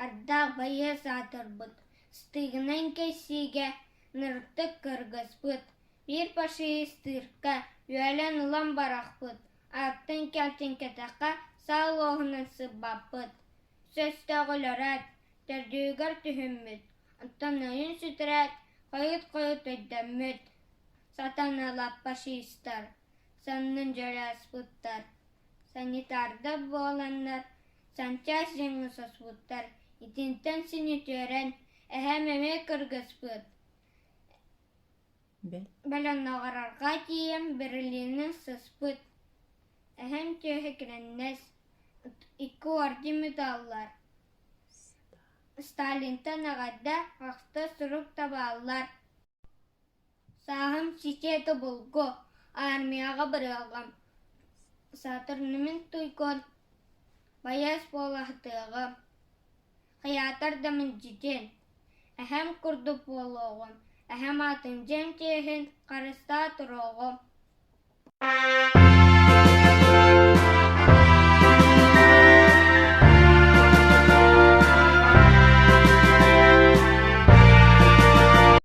Ардаах байыас аатырбыт, Стыгынан кэйсиигэ ныртык кыргыспыт, биир фашистыырка үөлэн ылан барахпыт, аттын кэлтиҥкэтэххэ саа луоһунан сырбаппыт, Сөстөөҕү өлөрөөт, төрдүгэр түһүммүт, оттон өйүн сүтэрээт, хойут-хойут өйдөммүт, сатаналап фашистар, саннын дьөлө аспыттар, санитардар буоланнар санчаас дьиҥҥэ соспуттар, итинтэн син үтүөрэн, эһээм эмиэ кыргыспыт. Бэлэмнэҕэрэргэ тиийэн Берлины сыспыт. Эһэм түөһэ кирэннэс, икки орден медаллар. Сталинтан эҕэрдэ ахта сурук табааллар. Сааһым ситиэ тобулгу, армияҕа барыаҕым, Сатырнымын туйгун, байыас буолаһытыаҕым, хайаатар да мэлдьитин, эһэм курдук буолуоҕум, эһэм аатын дьиэм чиэһин харыстаа туруоҕум.